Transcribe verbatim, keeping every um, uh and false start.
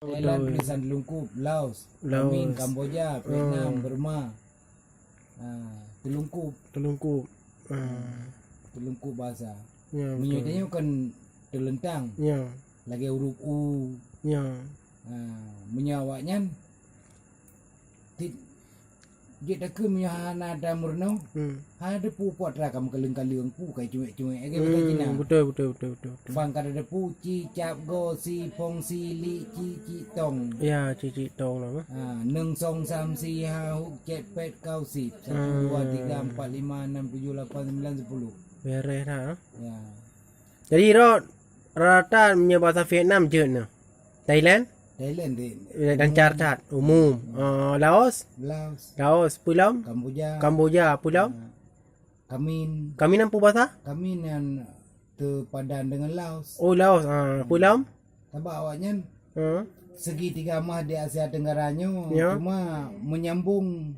Thailand tulisan teulungkup, Laos, Laos. Kamin, Kamboja, Vietnam, Burma. Ha, teulungkup. Teulungkup. Ha. Teulungkup bahasa. Ya, betul. Meunyoe tanyoe kan teuleuntang. Ya. Lagèe huruf U. Ya. Ha, meunyoe awaknyan ti- Jeuet takheun meunyoe hana atra meurunoe, hmm, hana teupeu po atra ka meukaleueng-kaleueng, pu ka cuek-cuek, lagèe bahasa Cina. Hmm, betul, betul, betul, betul, betul. Bang ka teupeu ci cap go si phong si li ci ci tong. Ya, ci ci tong lah. Ha, neung song sam si ha hok cet pet kau sip. Satu, dua, tiga, empat, lima, enam, tujuh, lapan, sembilan, sepuluh. Beres dah. Ya. Jadi rot rata meunyoe bahasa Vietnam jeuet na. Thailand? Thailand deh. Lancar that, umum. Ah, Laos? Laos. Laos, peue lom? Kamboja. Kamboja, peue lom? Ah, Kamin. Kamin nan peue bahasa? Kamin nan teupadan dengan Laos. Oh, Laos. Ah, peue lom? Sabab awaknyan segitiga emas di Asia Tenggara nyoe, ya, cuma menyambung